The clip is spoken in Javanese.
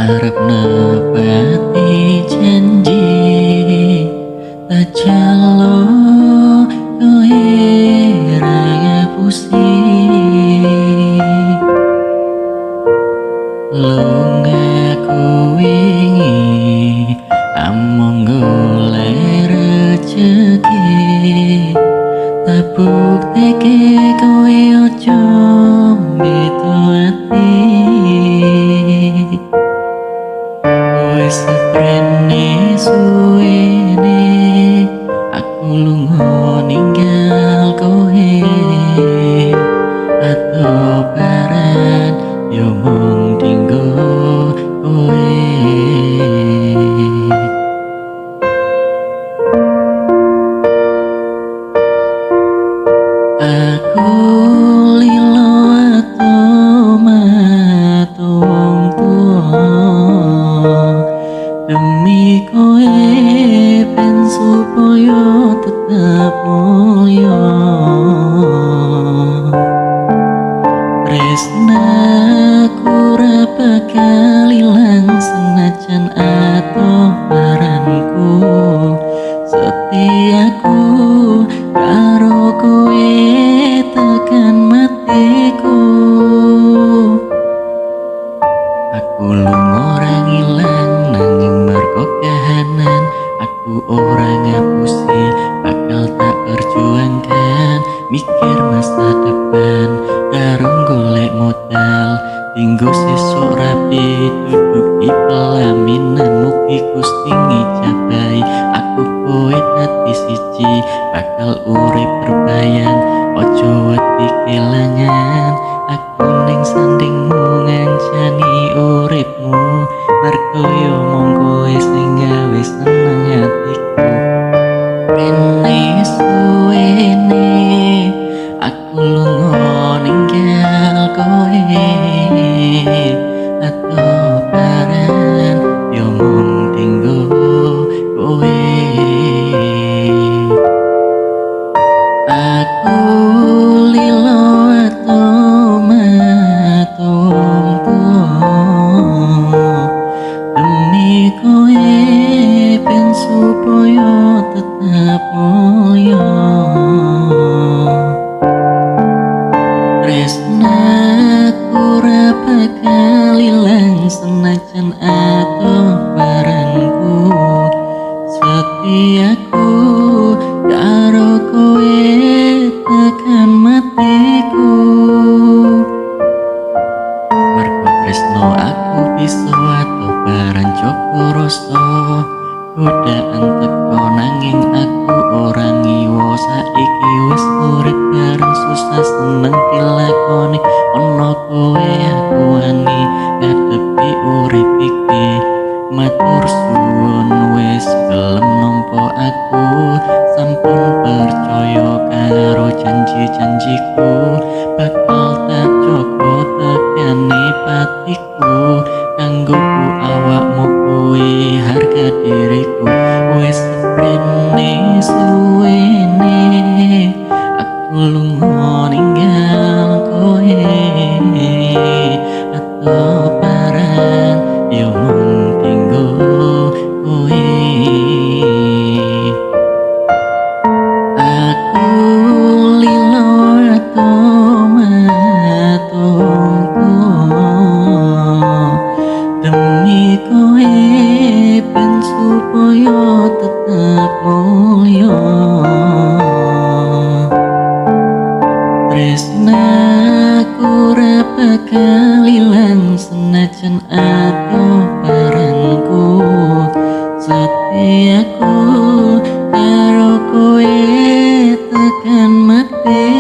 Arep nepati janji, tak jaluk kowe ra ngapusi. Lungaku wingi amung golek rejeki, tak bukteke kowe aja beda ati. Wis seprene suwene aku lunga ninggal kowe, atobaran yo mung dinggo kowe. Aku lilo ato matu wong tuwa, demi kowe ben supaya tetep mulya. Tresnaku ora bakal ilang senajan atobaranku, setiaku karo kowe tekan matiku. Aku lunga ora ngilang nanging mergo kahanan, aku ora ngapusi bakal tak perjuangkan. Mikir masa depan karo golek modal dinggo sesuk rapi, duduk di pelaminan mugi Gusti ngijabahi. Aku kowe dadi siji bakal urip berbayang, aja wedi kelangan. Aku ning sandingmu ngancani uripmu, mergo yo mung kowe sing gawe seneng atiku. Rene suwene aku lunga ninggal kowe, atobaran yo mung dinggo kowe. Aku lilo ato matu wong tuwa, demi kowe ben supaya tetep mulya. Tresnaku ora bakal ilang senajan atobaranku, setiaku karo kowe tekan matiku. Mergo tresno aku bisa atobaran jaga rasa, godaan teko nanging aku ora ngiwa. Saiki wis urip bareng susah seneng dilakoni, ana kowe aku wani ngadepi urip iki. Matur suwun wis gelem nampa aku, sampun percaya karo janji-janjiku. Bakal tak jaga tekane patiku, kanggoku awakmu kuwi harga diriku. Wis seprene suwene aku lunga ninggal kowe, atobaran yo mung dinggo kowe. Aku lilo ato matu wong tuwa, demi kowe ben supaya tetep mulya. Tresnaku ora bakal ilang senajan atobaranku, setiaku karo kowe tekan mati.